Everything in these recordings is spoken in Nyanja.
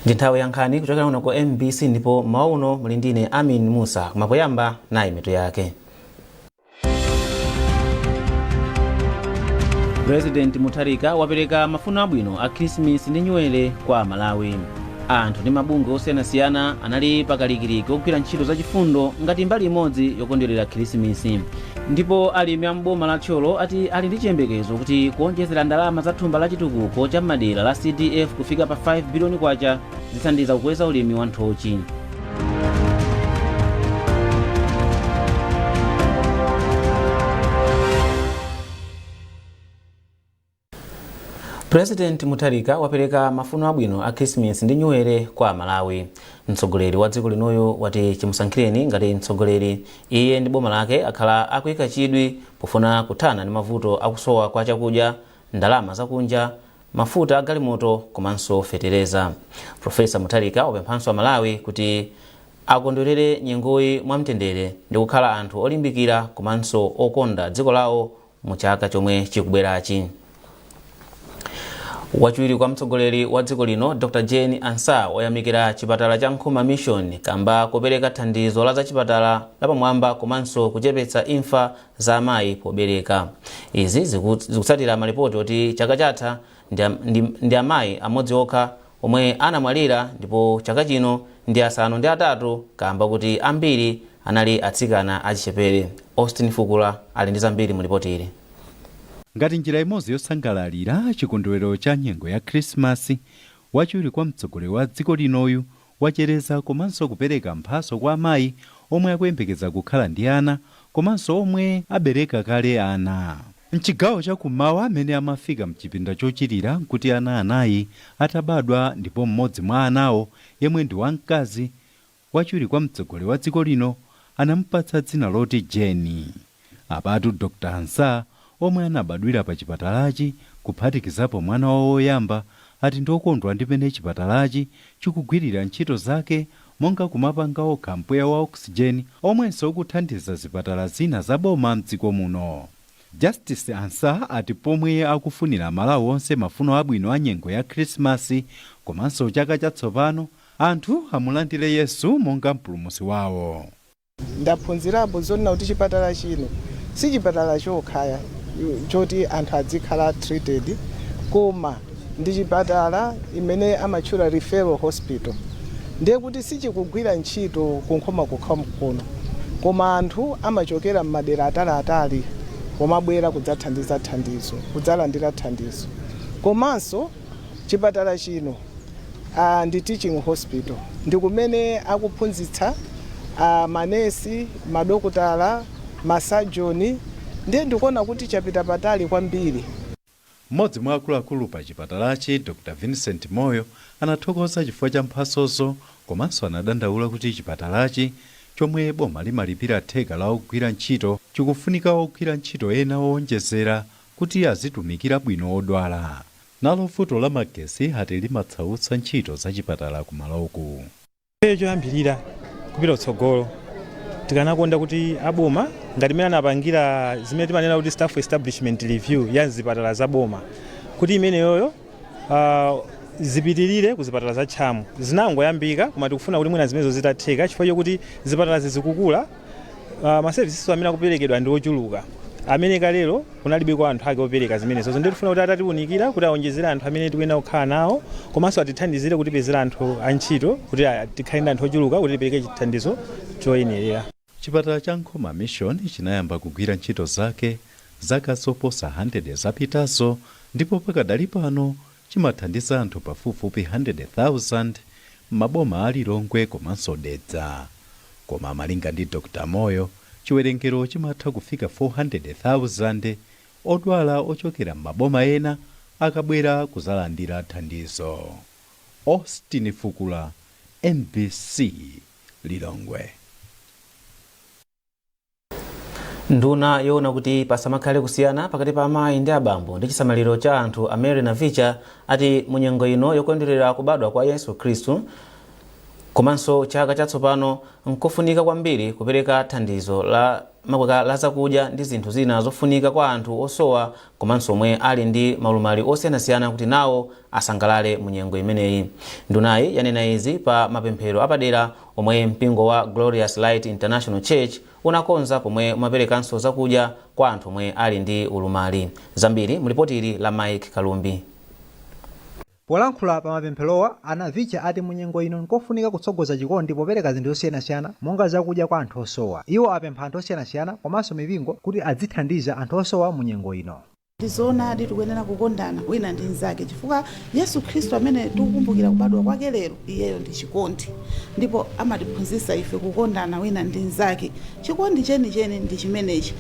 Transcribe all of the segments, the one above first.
Ndi nthawi ya nkhani kuchokera kuno ku MBC, ndipo mmawa uno muli ndine Amin Musa. Koma poyamba, nayi mitu yake. President Mutharika wapereka mafuno abwino a Khrisimisi ndi Nyuwere kwa Amalawi. Anthu ndi mabungwe osiyanasiyana anali pakalikiliki ogwira ntchito zachifundo ngati mbali imodzi yokondwerera Khrisimisi. Ndipo alimi a m'boma la Thyolo ati ali ndi chiyembekezo kuti kuonjezera ndalama za thumba la chitukuko cha madera la CDF kufika pa 5 biliyoni kwacha zithandiza kukweza ulimi wa nthochi. President Mutharika wapereka mafuno abwino a Khrisimisi ndi Nyuwere kwa Amalawi. Mtsogoleri wa dziko linoyo wati chimusankhireni ngati mtsogoleri, iye ndi boma lake akhala akuyika chidwi pofuna kuthana ndi mavuto akusowa kwa chakudya, ndalama zakunja, mafuta a galimoto komanso fetereza. Profesa Mutharika wapemphanso Amalawi kuti akondwerere nyengoyi mwamtendere ndi kukhala anthu olimbikira komanso okonda dziko lawo mu chaka chomwe chikubwerachi. Wachiwiri kwa mtsogoleri wa dziko lino Dr Jane Ansah wayamikira chipatala cha Nkhoma Mission kamba kopereka thandizo la zachipatala lapamwamba komanso kuchepetsa imfa za amayi pobereka. Izi zikutsatira malipoti oti chaka chatha ndi amayi amodzi okha omwe anamwalira, ndipo chaka chino ndi 8, kamba kuti ambiri anali atsikana achichepere. Austin Fukula ali ndi zambiri mu ripoti ili. Ngati njira imodzi yosangalalira chikondwerero cha nyengo ya Khrisimasi, wachiwiri kwa mtsogoleri wa dziko linoyu wachereza komanso kupereka mphatso kwa amayi omwe akuyembekeza kukhala ndi ana komanso omwe abereka kale ana. Mchigawo chakummawa, amene amafika mchipinda chochirira nkuti ana 4 atabadwa, ndipo mmodzi mwa anawo, yemwe ndi wamkazi, wachiwiri kwa mtsogoleri wa dziko lino anamupatsa dzina loti Jeni. Apatu Dr Ansah, omwe anabadwira pa chipatalachi kuphatikizapo mwana wawo woyamba, ati ndiokondwa ndi pene chipatalachi chikugwirira ntchito zake, monga kumapanga okha mpweya wa oxygen omwenso ukuthandiza zipatala zina za boma mdziko muno. Justice Ansah ati pomwe akufunira Malawi onse mafuno abwino a nyengo ya Khrisimasi komanso chaka chatsopano, anthu amulandire Yesu monga mpulumutsi wawo. Ndaphunzirapo zonena kuti chipatala chino si chipatala chokha choti anthu adzikhala treated, koma ndi chipatala imene amatchula referral hospital. Ndiye kuti sichikugwira ntchito ku Nkhoma kokha kuno, koma anthu amachokera m'madera ataliatali pomabwera kudzathandiza thandizo, kudzalandira thandizo. Komanso chipatala chino ndi teaching hospital, ndi kumene akuphunzitsa manesi, madokotala, masajoni. Ndiye ndikuona kuti chapita patali kwambiri. Mmodzi mwa akuluakulu pa chipatalachi, Dr Vincent Moyo, anathokoza chifukwa cha mphatsozo komanso anadandaula kuti chipatalachi, chomwe boma limalipira theka la ogwira ntchito, chikufunika ogwira ntchito ena owonjezera kuti azitumikira bwino odwala. Nalo vuto la magesi ati limatsautsa ntchito za chipatala kumaloku. Choyambirira kupita kutsogolo, tikanakonda kuti aboma, ngati mmene anapangira zimene timanena kuti staff establishment review ya mzipatala za boma, kuti imeneyoyo zipitirire ku zipatala za tchamu. Zinangoyambika, koma tikufuna kuti mwina zimenezo zitatheka, chifukwa chokuti zipatala zizikukula, ma services amene akuperekedwa ndi ochuluka amene kalero kunalibeko anthu ake opereka zimenezo. Ndiye tifuna kuti atatiunikira kuti aonjezere anthu amene tikuyenera kukhala nawo, komanso atithandizire kutipezera anthu antchito kuti tikhale ndi anthu ochuluka kuti tipereke chithandizo choyenerera. Chipatala cha Nkhoma Mission chinayamba kugwira ntchito zake zaka zoposa 100 zapitazo, ndipo pakadali pano chimathandiza anthu pafupifupi 100,000 m'maboma a Lilongwe komanso Dedza. Koma malinga ndi Dr Moyo, chiwerengero chimatha kufika 400,000 odwala ochokera m'maboma ena akabwera kuzalandira thandizo. Austin Fukula, MBC, Lilongwe. Nduna yoona kuti pasamakhale kusiyana pakati pa amayi ndi abambo ndi chisamaliro cha anthu, a Mary Navicha, ati mu nyengo ino yokondwerera kubadwa kwa Yesu Khristu, Komanso chaka chatsopano nkofunika kwambiri kupereka thandizo la makweka la zakudya ndi zinthu zina zofunika kwa anthu osowa komanso omwe ali ndi maulumali osiyanasiyana kuti nawo asangalale mu nyengo imeneyi. Ndunayi yanena izi pa mapemphero apadera omwe mpingo wa Glorious Light International Church unakonza, pomwe umaperekanso zakudya kwa anthu omwe ali ndi ulumali. Zambiri mulipoti ili la Mike Kalumbi. Polankhula pa mapempherowa, a Navicha ati mu nyengo ino nkofunika kutsogoza chikondi popereka zinthu zosiyanasiyana monga zakudya kwa anthu osowa. Iwo apempha anthu osiyanasiyana komanso mipingo kuti adzithandiza anthu osowa mu nyengo ino. Ndizoonadi, tikuyenera kukondana wina ndi mnzake, chifukwa Yesu Khristu amene tikukumbukira kubadwa kwake lero, iyeyo ndi chikondi, ndipo amatiphunzitsa ife kukondana wina ndi mnzake. Chikondi chenicheni ndi chimenechi,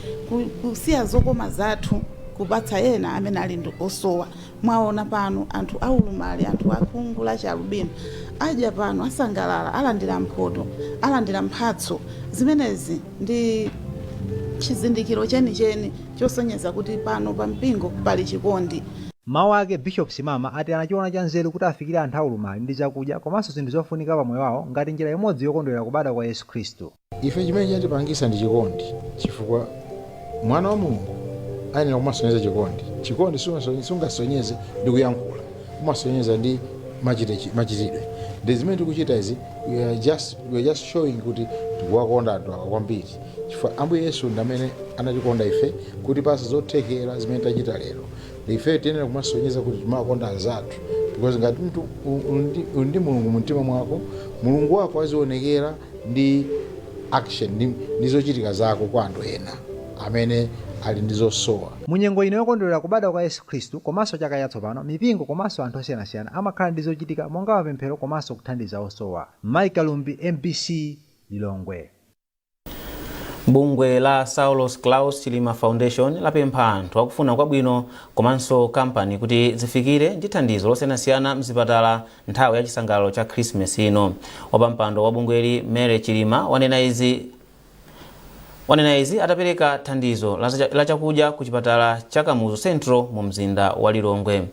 kusiya zokoma zathu kupatsa ena amene ali ndi osowa. Mwaona pano anthu aulumali, anthu akhungu la chialubino adya pano, asangalala, alandira mphoto, alandira mphatso. Zimenezi ndi chizindikiro chenicheni chosonyeza kuti pano pa mpingo pali chikondi. Mawu ake, Bishop Simama ati anachiona cha nzeru kuti afikire anthu aulumali ndi zakudya komanso zinthu zofunika pa moyo wawo ngati njira imodzi yokondwerera kubadwa kwa Yesu Khristu. Ife chimene chatipangisa ndi chikondi, chifukwa mwana wa Mulungu ayenera kumasonyeza chikondi. Chikondi sungasonyeze ndi kuyankhula, umasonyeza ndi machitidwe. Ndi zimene tikuchita izi. We are just showing kuti tikuwakonda anthu awa kwambiri, chifukwa Ambuye Yesu ndi amene anatikonda ife kuti pasa zothekera zimene tachita lero. Ife tiyenera kumasonyeza kuti timawakonda anzathu, because ngati mtu uli ndi Mulungu mumtima mwako, Mulungu wako azionekera ndi action ndi zochitika zako kwa anthu ena amene ali ndi zosowa. Mu nyengo ino yokondwerera kubadwa kwa Yesu Khristu komanso chaka chatsopano, mipingo komanso anthu osiyanasiyana amakhala ndi zochitika monga mapemphero komanso kuthandiza osowa. Mike Kalumbi, MBC, Lilongwe. Bungwe la Saulos Klaus Chilima Foundation lapempha anthu akufuna kwabwino komanso kampani kuti zifikire ndi thandizo losiyanasiyana mzipatala nthawi ya chisangalalo cha Khrisimasi ino. Wapampando wa bungweli, Mary Chilima, wanena izi atapereka thandizo la chakudya ku chipatala cha Kamuzu Central mu mzinda wa Lilongwe.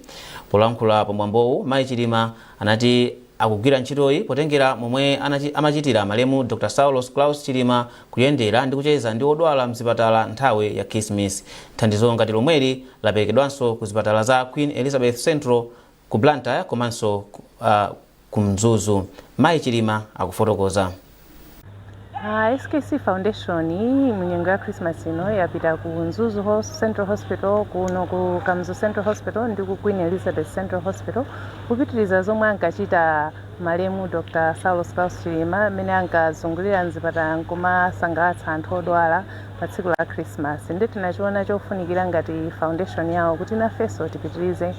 Polankhula pamwambowu, mayi Chilima anati akugwira ntchitoyi potengera momwe amachitira malemu Dr Saulos Klaus Chilima, kuyendera ndi kucheza ndi odwala mzipatala nthawi ya Khrisimasi. Thandizo ngati lomweli laperekedwanso ku zipatala za Queen Elizabeth Central ku Blantyre komanso ku Mzuzu. Mayi Chilima akufotokoza. SKC Foundation mu nyengo ya Christmas ino yapita ku Mzuzu Central Hospital, kuno ku Kamuzu Central Hospital ndi ku Queen Elizabeth Central Hospital, kupitiriza zomwe ankachita malemu Dr Saulos Klaus Chilima, amene ankazungulira mzipatala nkumasangalatsa anthu odwala pa tsiku la Christmas. Ndi tinachiona chofunikira ngati foundation yawo kuti nafenso tipitirize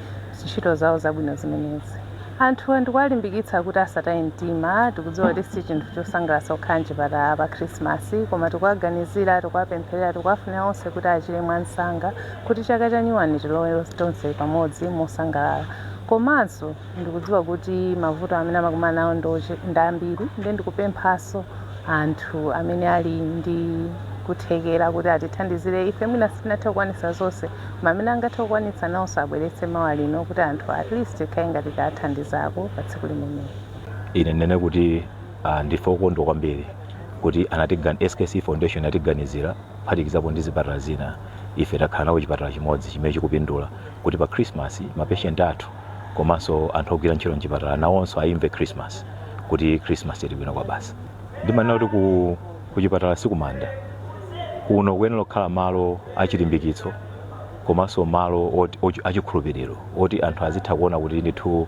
ntchito zawo zabwino zimenezi. Anthu ndikuwalimbikitsa kuti asataye mtima. Tikudziwa kuti si chinthu chosangalatsa kukhala mchipatala pa Khrisimasi, koma tikuwaganizira, tikuwapempherera, tikuwafunira onse kuti achire mwansanga, kuti chaka cha nyuwani tilowe tonse pamodzi mosangalala. Komanso ndikudziwa kuti mavuto amene amakumana nawo ndi ambiri, ndiye ndikupemphanso anthu amene ali ndi kuthekera kuti atithandizire. Ife mwina sitinathe kukwanitsa zonse, koma amene angathe kukwanitsa nawonso abweretse mawa lino, kuti anthu at least tikhale ngati tathandizako pa tsiku limeneli. Ine ndinene kuti ndife okondwa kwambiri kuti SKC Foundation anatiganizira, kuphatikizapo ndi zipatala zina. Ife takhala nawo chipatala chimodzi chimene chikupindula, kuti pa Christmas ma patient athu komanso anthu ogwira ntchito mchipatala nawonso ayimve Christmas, kuti Christmas ili bwino kwa basi. Ndimanena kuti ku chipatala sikumanda. Kuno kuyenera kukhala malo achilimbikitso komanso malo achikhulupiriro, oti anthu azitha kuona kuti ndithu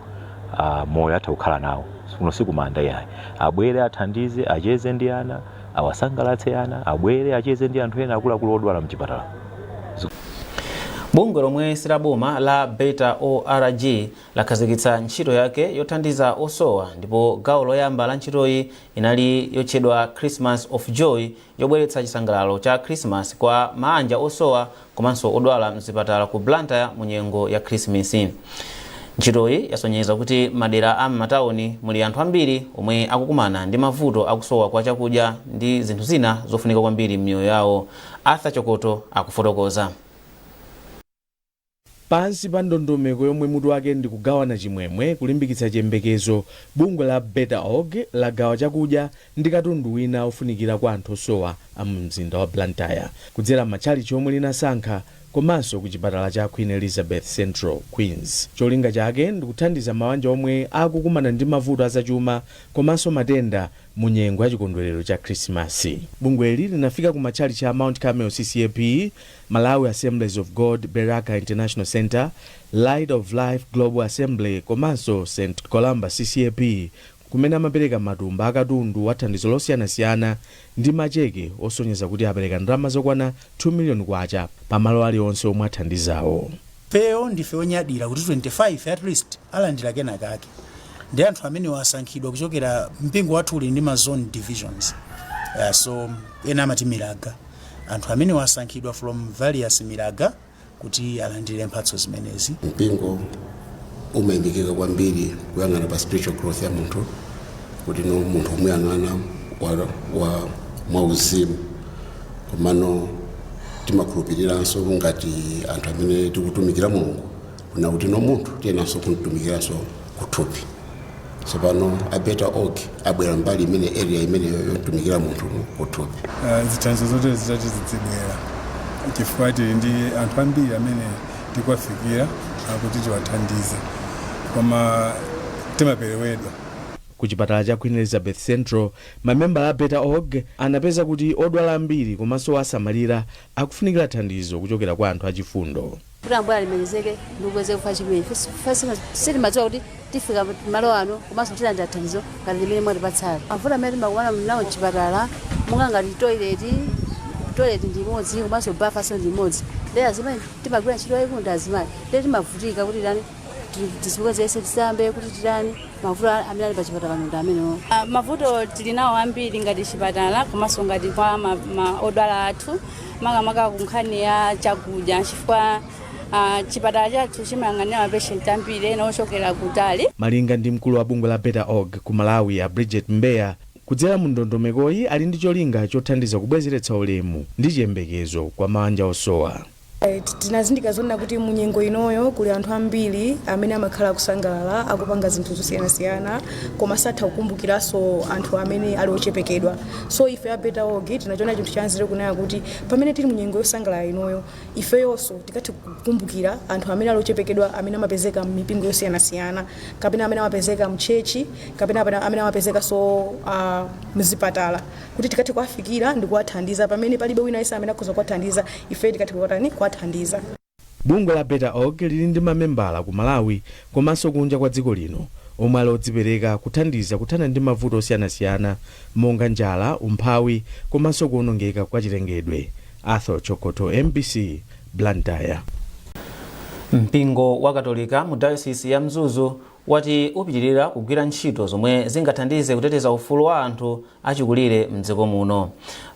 moyo atha kukhala nawo. Kuno sikumanda yayi. Abwere, athandize, acheze ndi ana, awasangalatse ana, abwere, acheze ndi anthu ena akuluakulu odwala mchipatala. Bungwe lomwe silaboma la Beta Org lakhazikitsa ntchito yake yothandiza osowa, ndipo gawo loyamba la ntchitoyi inali yotchedwa Christmas of Joy, yobweretsa chisangalalo cha Christmas kwa maanja osowa komanso odwala mzipatala ku Blantyre mu nyengo ya Khrisimasi. Ntchitoyi yasonyeza kuti madera a m'matawuni muli anthu ambiri omwe akukumana ndi mavuto akusowa kwa chakudya ndi zinthu zina zofunika kwambiri m'miyoyo yawo. Arthur Chokoto akufotokoza. Pansi pa ndondomeko yomwe mutu wake ndi kugawana chimwemwe, kulimbikitsa chiyembekezo, bungwe la Better Org lagawa chakudya ndi katundu wina ofunikira kwa anthu osowa a mu mzinda wa Blantyre kudzera matchalichi omwe linasankha komanso ku chipatala cha Queen Elizabeth Central, Queens. Cholinga chake ndikuthandiza mabanja omwe akukumana ndi mavuto azachuma komanso matenda mu nyengo ya chikondwerero cha Khrisimasi. Bungweli linafika ku matchalichi a Mount Carmel CCAP, Malawi Assemblies of God, Beraka International Center, Light of Life Global Assembly komanso St Columba CCAP, kumene amapereka matumba akatundu wa thandizo losiyanasiyana ndi macheke osonyeza kuti apereka ndalama zokwana 2 miliyoni kwacha pamalo aliwonse omwe athandizawo. Ifeyo ndife onyadira kuti 25 at least alandira kenakake, ndi anthu amene wasankhidwa kuchokera mpingo wathu uli ndi ma zone divisions, so ena amati milaga. Anthu amene wasankhidwa from various milaga kuti alandire mphatso zimenezi. Mpingo umayimikika kwambiri kuyang'ana pa spiritual growth ya munthu, kuti no munthu umuyang'ana wa mwauzimu, komano timakhulupiriranso ngati anthu amene tikutumikira Mulungu kuna kuti no munthu tiyenanso kumtumikiranso kuthupi. Tsopano a Better Org abwera mbali imene, area imeneyo yotumikira munthu kuthupi. Zithandizo zotere zitati zizibwera, chifukwa tili ndi anthu ambiri amene tikuwafikira kuti tiwathandize, koma timaperewedwa. Ku chipatala cha Queen Elizabeth Central, mamembala a Better Org anapeza kuti odwala ambiri komanso osamalira akufunikira thandizo kuchokera kwa anthu achifundo. Kuti Ambuye alemekezeke ndikukweze kufa chimene sitimadziwa kuti tifika malo ano komanso tilandira thandizo ngati limene mwatipatsali. Mavuto amene timakumana nawo mchipatala, monga ngati toilet, toilet ndi imodzi komanso bafaso ndi imodzi, ndi azimayi timagwira ntchito yayikulu, ndi azimayi, ndiye timavutika kuti tani, tizikwezese, tisambe, kuti titani. Mavuto amene ali pachipatala pano ndi amenewo. Mavuto tili nawo ambiri ngati chipatala komanso ngati kwa odwala athu, makamaka ku nkhani ya chakudya, chifukwa chipatala chathu chimayang'anira mapeshenti ambiri, ena ochokera kutali. Malinga ndi mkulu wa bungwe la Better Org ku Malawi, a Bridget Mbeya, kudzera mu ndondomekoyi ali ndi cholinga chothandiza kubwezeretsa ulemu ndi chiyembekezo kwa mabanja osowa. Tinazindika zonena kuti munyengo inoyo kuli anthu ambiri amene amakhala akusangalala, akupanga zinthu zosiyanasiyana, koma satha kukumbukiranso anthu amene ali ochepekedwa. So ife a Better Org tinachiona chinthu chanzeru kunena kuti pamene tili munyengo yosangalala inoyo, ifeyonso tikathe kukumbukira anthu amene ali ochepekedwa, amene amapezeka m'mipingo yosiyanasiyana, kapena amene amapezeka mchechi, kapena amene amapezekanso mzipatala, kuti tikathe kuwafikira ndi kuwathandiza pamene palibe wina yense amene akhoza kuwathandiza. Ife tikathe kuwatani, kuwathandiza. Bungwe la Better Org lili ndi mamembala ku Malawi komanso kunja kwa dziko lino omwe ali odzipereka kuthandiza kuthana ndi mavuto osiyanasiyana monga njala, umphawi komanso kuwonongeka kwa chilengedwe. Arthur Chokoto, MBC, Blantyre. Mpingo wa Katolika mu Dayosisi ya Mzuzu wati upitirira kugwira ntchito zomwe zingathandize kuteteza ufulu wa anthu achikulire mdziko muno.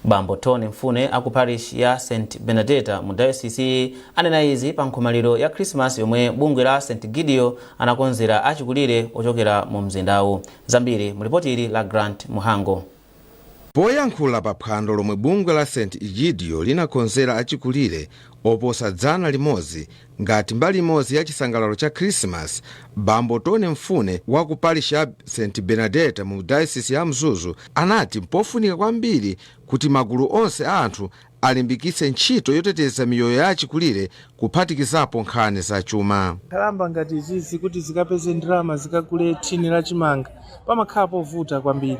Bambo Tony Mfune aku parish ya St Benedetta mu dayosisi anena izi pa nkhomaliro ya Khrisimasi yomwe bungwe la St Gideon anakonzera achikulire ochokera mu mzindawu. Zambiri mu lipoti ili la Grant Muhango. Poyankhula pa phwando lomwe bungwe la St Egidio linakonzera achikulire oposa 100 ngati mbali imodzi ya chisangalalo cha Khrisimasi, Bambo Tony Mfune wa ku parish ya St Benedetta mu dayosisi ya Mzuzu anati mpofunika kwambiri kuti magulu onse a anthu alimbikitse ntchito yoteteza miyoyo ya achikulire, kuphatikizapo nkhani zachuma. Nkhalamba ngati izizi kuti zikapeze ndalama zikagule thini la chimanga, pamakhala povuta kwambiri,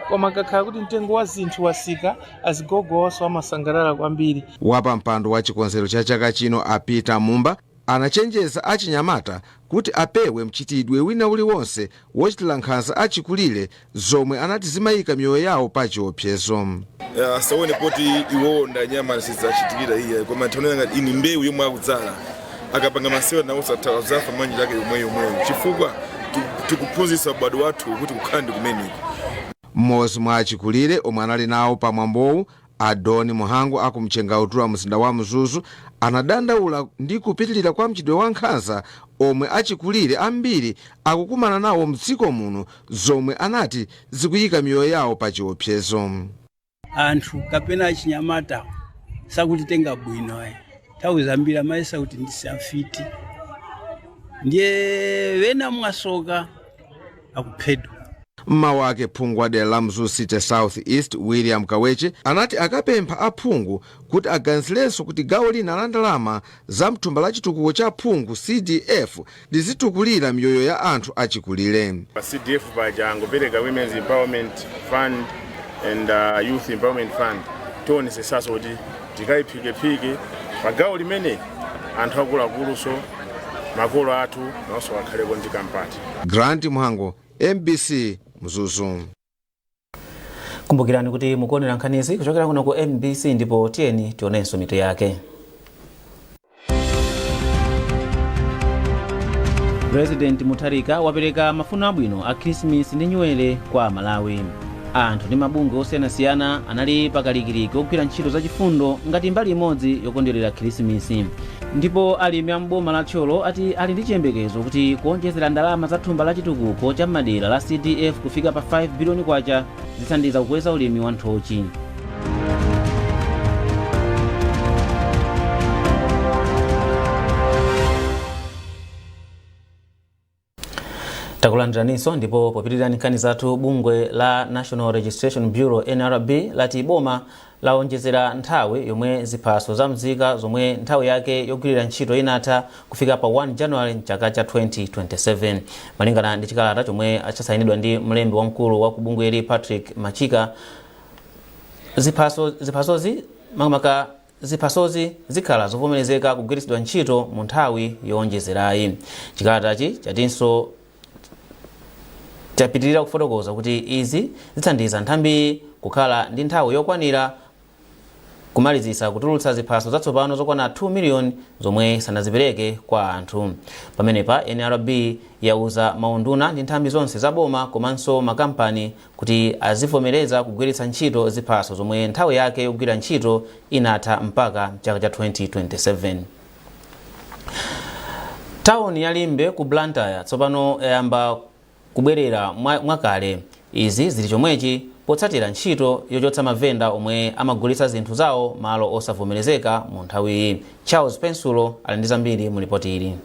koma kakhala kuti mtengo wa zinthu wasika, azigogo onso amasangalala kwambiri. Wapampando wa chikonzero cha chaka chino, a Peter Mumba, anachenjeza achinyamata kuti apewe mchitidwe wina uliwonse wochitira nkhanza achikulire, zomwe anati zimayika miyoyo yawo pa chiopsezo. Asaone poti iwowo ndanyama sizidzachitikira iye, koma nthawi ngati ini mbewu yomwe akudzala, akapanga masewa nawo sadzafa mwanjira yake yomwe yomweyo, chifukwa tikuphunzitsa ubado wathu kuti kukhala ndi kumeneko. Mmodzi mwa achikulire omwe anali nawo pamwambowu, Adoni Muhangu akumchengautula mzinda wa Mzuzu, anadandaula ndi kupitilira kwa mchitidwe wa nkhanza omwe achikulire ambiri akukumana nawo mdziko muno, zomwe anati zikuyika miyoyo yawo pa chiopsezo. Anthu kapena achinyamata sakutitenga bwino ayi. Nthawi zambiri amayesa kuti ndisamfiti. Ndiye wena mwasoka akuphedwa. Mmawu ake, phungu wa dera la Mzuzu City South East William Kaweche anati akapempha aphungu kuti aganizirenso kuti gawo lina la ndalama za mthumba la chitukuko cha phungu CDF lizitukulira miyoyo ya anthu achikulire. Pa CDF paja angopereka Women's Empowerment Fund and Youth Empowerment Fund. Tionesesaso kuti tikayiphikephike pa gawo limene anthu akuluakuluso, makolo athu nawonso akhaleko ndi kampati. Grant Mhango, MBC, Mzuzu. Kumbukirani kuti mukuonera nkhanizi kuchokera kuno ku MBC, ndipo tiyeni tionenso mitu yake. President Mutharika wapereka mafuno abwino a Khrisimisi ndi Nyuwere kwa Amalawi. Anthu ndi mabungwe osiyanasiyana anali pakalikiliki ogwira ntchito zachifundo ngati mbali imodzi yokondwerera Khrisimisi. Ndipo alimi a mboma la Thyolo ati ali ndi chiyembekezo kuti kuonjezera ndalama za thumba la chitukuko cha madera la CDF kufika pa 5 biliyoni kwacha zithandiza kukweza ulimi wa nthochi. Takulandiraninso, ndipo popitirira nkhani zathu, bungwe la National Registration Bureau NRB lati boma laonjezera nthawi yomwe ziphaso za mzika zomwe nthawi yake yogwirira ntchito inatha kufika pa 1 January mchaka cha 2027. Malingana ndi chikalata chomwe chasayinidwa ndi mlembi wamkulu wa kubungweli Patrick Machika, ziphasozi makamaka ziphasozi zikhala zovomerezeka kugwiritsidwa ntchito mu nthawi yowonjezerayi. Chikalatachi chatinso chapitirira kufotokoza kuti izi zithandiza nthambiyi kukhala ndi nthawi yokwanira kumalizisa kutulutsa ziphaso zatsopano zokwana 2 miliyoni zomwe sanazipereke kwa anthu. Pamenepa NRB yauza maunduna ndi nthambi zonse za boma komanso makampani kuti azivomereza kugwiritsa ntchito ziphaso zomwe nthawi yake yogwira ntchito inatha mpaka chaka cha 2027. Tawuni ya Limbe ku Blantyre tsopano yayamba kubwerera mwakale. Izi zili chomwechi potsatira ntchito yochotsa mavenda omwe amagulitsa zinthu zawo malo osavomerezeka mu nthawiyi. Charles Pensulo ali ndi zambiri mu ripoti ili.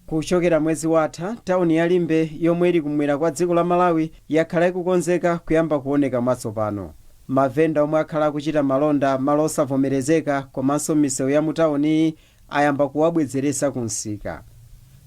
Kuchokera mwezi watha, tawuni ya Limbe yomwe ili kumwera kwa dziko la Malawi yakhala ikukonzeka kuyamba kuoneka mwatsopano. Mavenda omwe akhala akuchita malonda malo osavomerezeka komanso misewu ya mu tawuniyi ayamba kuwabwezeresa ku msika.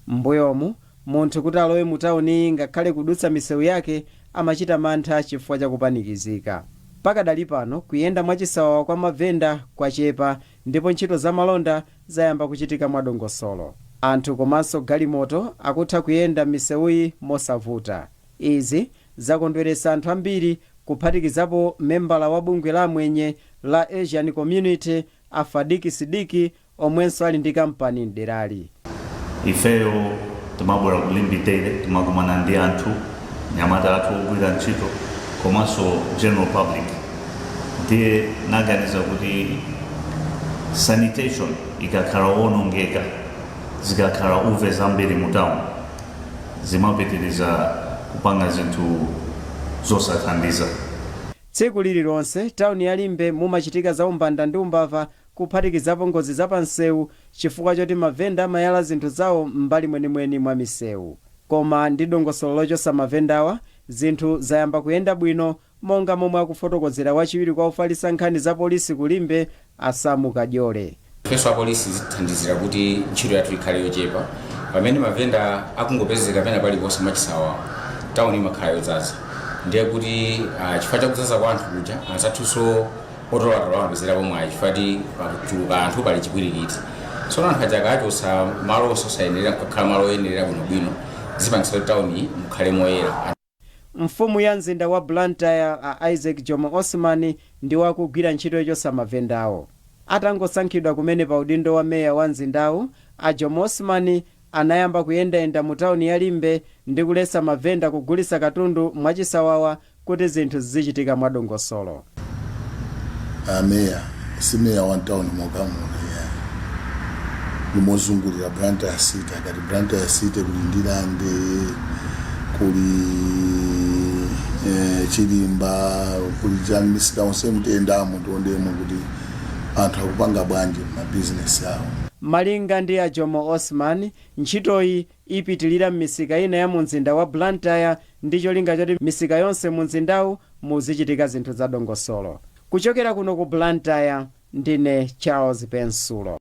M'mbuyomu, munthu kuti alowe mu tawuniyi ngakhale kudutsa misewu yake amachita mantha chifukwa chakupanikizika. Pakadali pano, kuyenda mwachisawawa kwa mavenda kwachepa ndipo ntchito za malonda zayamba kuchitika mwadongosolo. Anthu komanso galimoto akutha kuyenda m'misewuyi mosavuta. Izi zakondweretsa anthu ambiri, kuphatikizapo membala wa bungwe la amwenye la Asian Community a Fadiki Sidiki omwenso ali ndi kampani mderali. Ifeyo timabwera ku Limbe daily, timakumana ndi anthu, nyamata athu ogwira ntchito komanso general public. Ndiye naganiza kuti sanitation ikakhala wonongeka, zikakhala uve zambiri mu town, zimapitiriza kupanga zinthu zosathandiza. Tsiku lililonse tawuni ya Limbe mumachitika za umbanda ndi umbava, kuphatikizapo ngozi za pansewu, chifukwa choti mavenda amayala zinthu zawo m'mbali mwenimweni mwa misewu. Koma ndi dongosolo lochosa mavendawa, zinthu zayamba kuyenda bwino, monga momwe akufotokozera wachiwiri kwa ofalitsa nkhani za polisi ku Limbe Asamu Kadyole. Ifenso apolisi zitithandizira kuti ntchito yathu ikhale yochepa. Pamene mavenda akungopezeka pena paliponse mwachisawawa, tawuni imakhala yodzaza. Ndiye kuti chifukwa chakudzaza kwa anthu kuja, anzathunso otolatola amapezerapo mwayi, chifukwa ti pakachuluka anthu pali chipwirikiti. Tsono anthu aja akachotsa malo onse osayenerera kukakhala malo oyenerera bwinobwino, zipangitsa kuti tawuni mukhale moyera. Mfumu ya mzinda wa Blantyre a Isaac Jomo Osman ndiwo akugwira ntchito yochotsa mavendawo. Atangosankhidwa kumene pa udindo wa meya wa mzindawu, a Jomo Osman anayamba kuyendayenda mu tawuni ya Limbe ndi kuletsa mavenda kugulitsa katundu mwachisawawa kuti zinthu zizichitika mwadongosolo. Ameya si meya wa mtawuni mokamuno ya limozungulira Blantyre City. Akati Blantyre City, kuli Ndilande, kuli Chilimba, kuli chani, misika onse mtendamo, tiondemo kuti anthu akupanga bwanji mabizinesi awo. Malinga ndi a Jomo Osman, ntchitoyi ipitilira m'misika ina ya mu mzinda wa Blantyre ndi cholinga choti misika yonse mu mzindawu muzichitika zinthu zadongosolo. Kuchokera kuno ku Blantyre, ndine Charles Pensulo.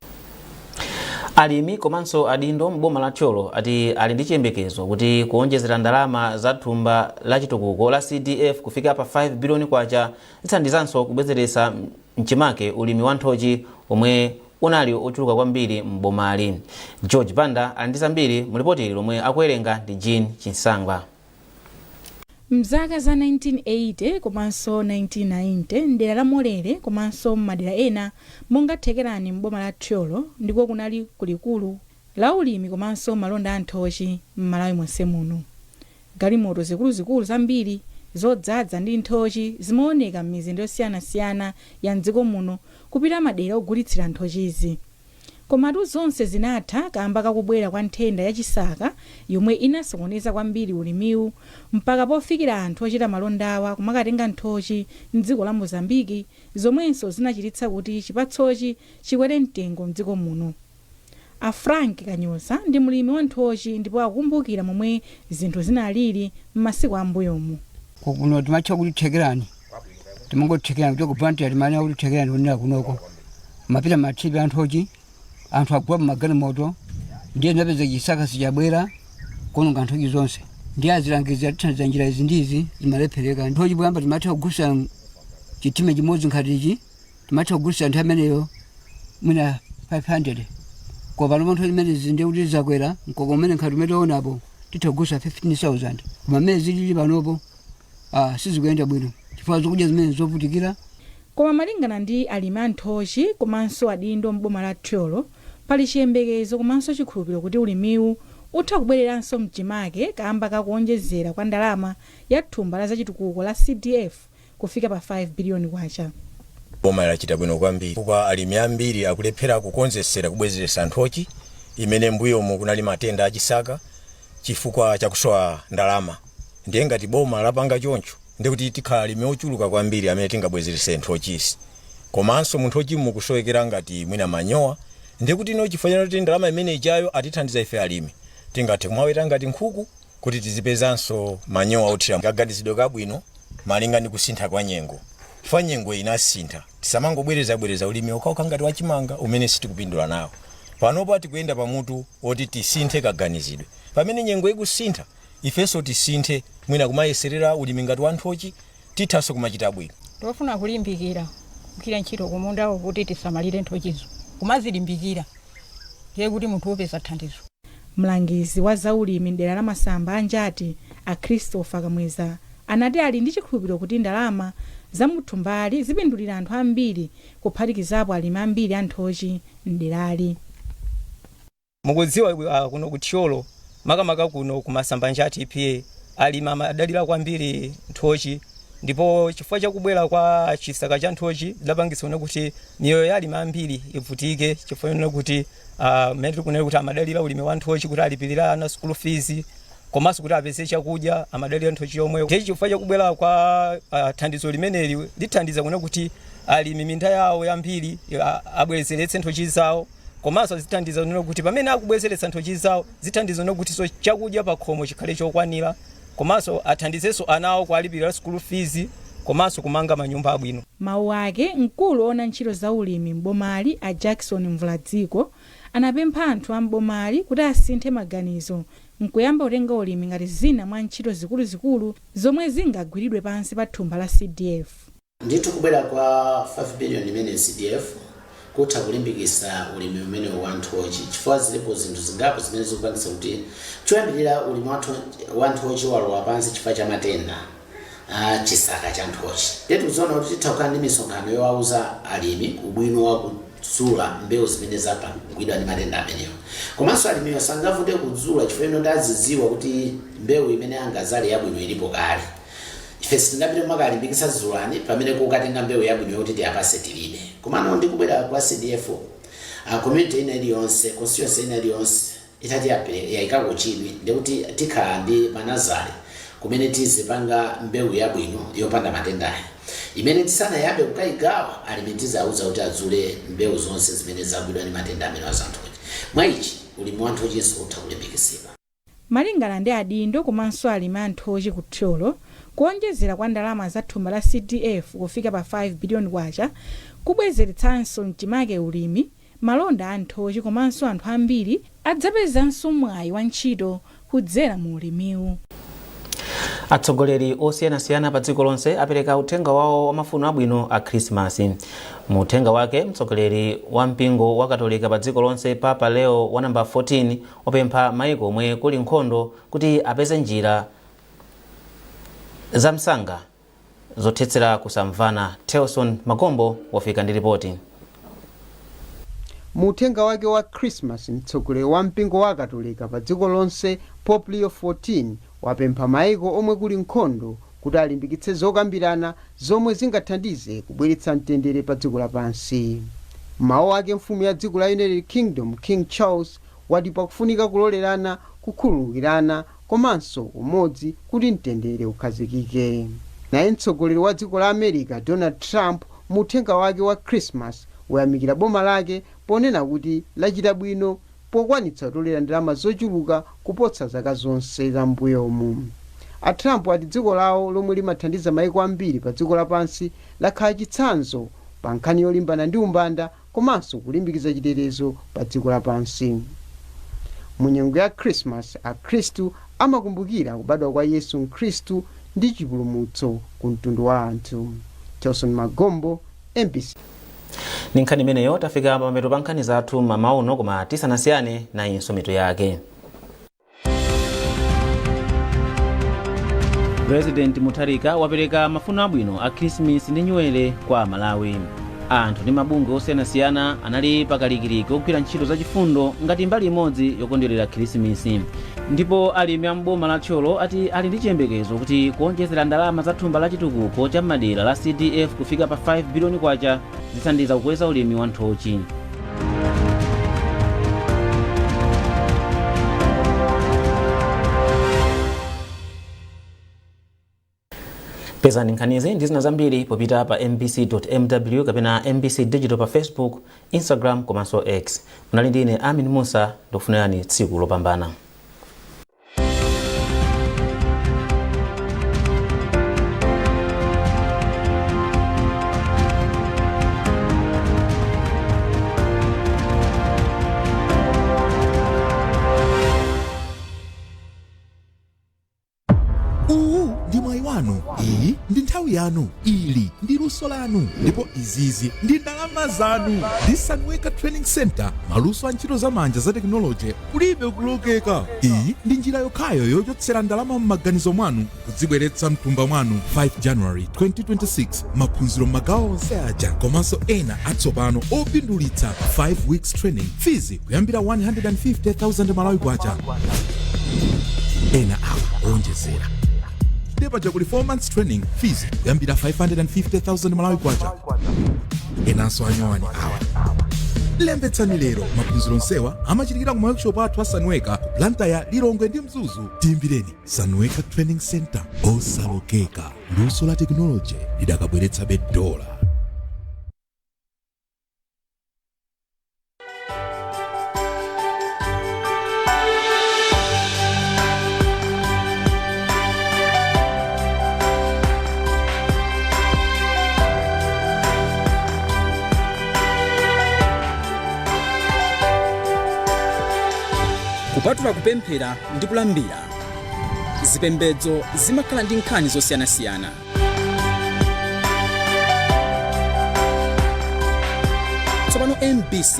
Alimi komanso adindo m'boma la Thyolo ati ali ndi chiyembekezo kuti kuonjezera ndalama za thumba la chitukuko la CDF kufika pa 5 biliyoni kwacha zithandizanso kubwezeretsa mchimake ulimi wa nthochi omwe unali ochuluka kwambiri m'bomali. George Banda ali ndi zambiri mu lipoti ili lomwe akuwerenga ndi Jean Chinsangwa. Mzaka za 1980 komanso 1990, mdera la Molere komanso m'madera ena monga Thekerani m'boma la Thyolo ndiko kunali kulikulu la ulimi komanso malonda a nthochi m'Malawi monse muno. Galimoto zikuluzikulu zambiri zodzadza ndi nthochi zimaoneka m'mizinda yosiyanasiyana ya mdziko muno kupita madera ogulitsira nthochizi. Komatu zonse zinatha kamba kakubwera kwa nthenda ya chisaka yomwe inasokoneza kwambiri ulimiwu mpaka pofikira anthu ochita malondawa kumakatenga nthochi mdziko la Mozambiki, zomwenso zinachititsa kuti chipatsochi chikwere mtengo mdziko muno. A Frank Kanyoza ndi mlimi wa nthochi ndipo akukumbukira momwe zinthu zinalili m'masiku ambuyomu. Kuno timatcha kuti Thekerani, timangothekerani kuti ku Blantyre timanena kuti Thekerani kunena kunoko mapita mathipi anthochi, anthu agula magalimoto, ndiye zinapeza chisaka sichabwera kuononga nthochi zonse. Ndiye azilangizi atithandiza njira izi ndi izi, zimalephereka. Nthochi poyamba timatha kugulitsa chitime chimodzi nkhatichi, timatha kugulitsa nthawi imeneyo mwina 500, koma pano nthochi zimenezi ndiye kuti zakwera mkoko umene nkhati umene taonapo titha kugulitsa 15,000. Koma mmene zilili panopo, sizikuyenda bwino chifukwa zokudya zimene zovutikira. Koma malingana ndi alimi a nthochi komanso adindo m'boma la Thyolo, pali chiyembekezo komanso chikhulupiriro kuti ulimiwu utha kubwereranso mchimake kamba ka kuonjezera kwa ndalama ya thumba la zachitukuko la CDF kufika pa 5 biliyoni kwacha. Boma lachita bwino kwambiri chifukwa alimi ambiri akulephera kukonzesera kubwezeretsa nthochi imene mbuyomu kunali matenda achisaka chifukwa chakusowa ndalama. Ndiye ngati boma lapanga choncho, ndikuti tikhala alimi ochuluka kwambiri amene tingabwezerese nthochisi. Komanso mu nthochimu mukusowekera ngati mwina manyowa, ndiye kuti ino chifukwa chakuti ndalama imene ichayo atithandiza ife alimi, tingathe kumaweta ngati nkhuku kuti tizipezanso manyowa othira. Kaganizidwe kabwino malinga ndi kusintha kwa nyengo, chifukwa nyengo inasintha. Tisamangobwerezabwereza ulimi okhaokha ngati wachimanga umene sitikupindula nawo. Panopa tikuyenda pamutu woti tisinthe kaganizidwe pamene nyengo ikusintha, ifenso tisinthe mwina kumayeserera ulimi ngati wa nthochi, tithanso kumachita bwino. Tofuna kulimbikira kugwira ntchito kumundawo kuti tisamalire nthochizo, kumazilimbikira, ndiye kuti munthu upeza thandizo. Mlangizi wa zaulimi mdera la Masamba a Njati, a Christopher Kamweza, anati ali ndi chikhulupiriro kuti ndalama za muthumbali zipindulira anthu ambiri kuphatikizapo alimi ambiri a nthochi mderali. Mukudziwa kuno ku Thyolo, makamaka kuno ku Masambanjati EPA, alimi amadalira kwambiri nthochi, ndipo chifukwa chakubwera kwa chisaka cha nthochi zidapangitsa kuti miyoyo ya alimi ambiri ivutike, chifukwa chonena kuti mmene tikunena kuti amadalira ulimi wa nthochi kuti alipirire ana school fees komanso kuti apeze chakudya, amadalira nthochi yomweyo. Ndiye chifukwa chakubwera kwa thandizo limeneli lithandiza kuona kuti alimi minda yawo yambiri abwezeretse nthochi zawo, komanso zithandiza kunena kuti pamene akubwezeretsa nthochi zawo zithandiza kunena kuti so chakudya pakhomo chikhale chokwanira, komanso athandizenso ana awo kuwalipirira school fees komanso kumanga manyumba abwino. Mawu ake, mkulu oona ntchito za ulimi m'bomali a Jackson Mvuladziko anapempha anthu a m'bomali kuti asinthe maganizo nkuyamba kutenga ulimi ngati zina mwa ntchito zikuluzikulu zomwe zingagwiridwe pansi pa thumba la CDF. Ndithu kubwera kwa 5 billion imene CDF kutha kulimbikitsa ulimi umene wa nthochi, chifukwa zilipo zinthu zingapo zimene zikupangitsa kuti choyambirira ulimi wa nthochi walowa pansi chifukwa cha matenda a chisaka cha nthochi. Ndiye tikuziona kuti titha kukhala ndi misonkhano yowauza alimi ubwino wa kudzula mbewu zimene zapangidwa ndi matenda amenewa, komanso alimiwo sangavute kudzula chifukwa ino ndazidziwa kuti mbewu imene angazale yabwino ilipo kale. Ife sitingapite kumakalimbikitsa dzulani pamene kukatenga mbewu yabwino yokuti tiyapase tilibe. Komano ndi kubwera kwa CDF, community ina iliyonse, constituency ina iliyonse itati yayikako chidwi, ndikuti tikhala ndi manazale kumene tizipanga mbewu yabwino yopanda matendayi, imene tisanayambe kukayigawa alimi tizawuza kuti adzule mbewu zonse zimene zagwidwa ndi matenda amene azanthochi. Mwa ichi ulimi wa nthochiso utha kulimbikitsidwa. Malingana ndi adindo komanso alimi a nthochi ku Thyolo, kuonjezera kwa ndalama za thumba la CDF kufika pa 5 biliyoni kwacha kubwezeretsanso mchimake ulimi, malonda a nthochi komanso anthu ambiri adzapezanso mwayi wa ntchito kudzera mu ulimiwu. Atsogoleri osiyanasiyana pa dziko lonse apereka uthenga wawo wa mafuno abwino a Khrisimasi. Mu uthenga wake, mtsogoleri wa mpingo wa Katolika pa dziko lonse, Papa Leo wa namba 14, wapempha maiko omwe kuli nkhondo kuti apeze njira zamsanga zothetsera kusamvana. Telson Magombo wafika ndi ripoti. Mu uthenga wake wa Christmas, mtsogoleri wa mpingo wa Katolika pa dziko lonse, Pope Leo 14, wapempha maiko omwe kuli nkhondo kuti alimbikitse zokambirana zomwe zingathandize kubweretsa mtendere pa dziko lapansi. Mawu ake, mfumu ya dziko la United Kingdom, King Charles, wati pakufunika kulolerana, kukhululukirana komanso umodzi kuti mtendere ukhazikike. Naye mtsogoleri wa dziko la America, Donald Trump, mu uthenga wake wa Christmas wayamikira boma lake ponena kuti lachita bwino pokwanitsa kutolera ndalama zochuluka kuposa zaka zonse zambuyomu. A Trump ati dziko lawo, lomwe limathandiza maiko ambiri pa dziko lapansi, lakhala chitsanzo pa nkhani yolimbana ndi umbanda komanso kulimbikiza chitetezo pa dziko lapansi. Mu nyengo ya Christmas, Akhristu amakumbukira kubadwa kwa Yesu Khristu ndi chipulumutso ku mtundu wa anthu. Telson Magombo, MBC. Ndi nkhani imeneyo tafika pamapeto pa nkhani zathu mmawa uno, koma tisanasiyane, nayinso mitu yake. President Mutharika wapereka mafuno abwino a Khrisimisi ndi Nyuwere kwa Amalawi. Anthu ndi mabungwe osiyanasiyana anali pakalikiliki ogwira ntchito zachifundo ngati mbali imodzi yokondwerera Khrisimisi. Ndipo alimi a mboma la Thyolo ati ali ndi chiyembekezo kuti kuonjezera ndalama za thumba la chitukuko cha madera la CDF kufika pa 5 biliyoni kwacha zithandiza kukweza ulimi wa nthochi. Pezani nkhanizi ndi zina zambiri popita pa mbc.mw kapena MBC Digital pa Facebook, Instagram komanso X. Munali ndi ine Amin Musa, ndikufunirani tsiku lopambana. Uwu ndi mwayi wanu, iyi ndi nthawi yanu, ili ndi luso lanu, ndipo izizi ndi ndalama zanu. Ndi Sunweka Training Center, maluso a ntchito zamanja za tekinoloji kulibe kulokeka. Iyi ndi njira yokhayo yochotsera ndalama m'maganizo mwanu kudzibweretsa mthumba mwanu. 5 January 2026, maphunziro m'magawo onse aja komanso ena atsopano opindulitsa. 5 weeks training, fees kuyambira 150,000 Malawi kwacha, ena awa owonjezera. Ndipo kuli 4 months training, fees kuyambira 550,000 Malawi kwacha, enanso anyowani awa. Lembetsani lero. Maphunziro onsewa amachitikira ku workshop athu a Sunweka ku Blantyre, Lilongwe ndi Mzuzu. Tiyimbireni. Sunweka Training Center, osalokeka, luso la tekinoloji lidakabweretsabe dola. Kupatula kupemphera ndi kulambira, zipembedzo zimakhala ndi nkhani zosiyanasiyana. Tsopano MBC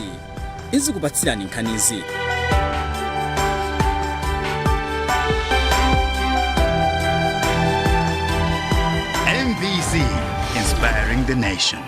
izikupatsirani nkhanizi. MBC, inspiring the nation.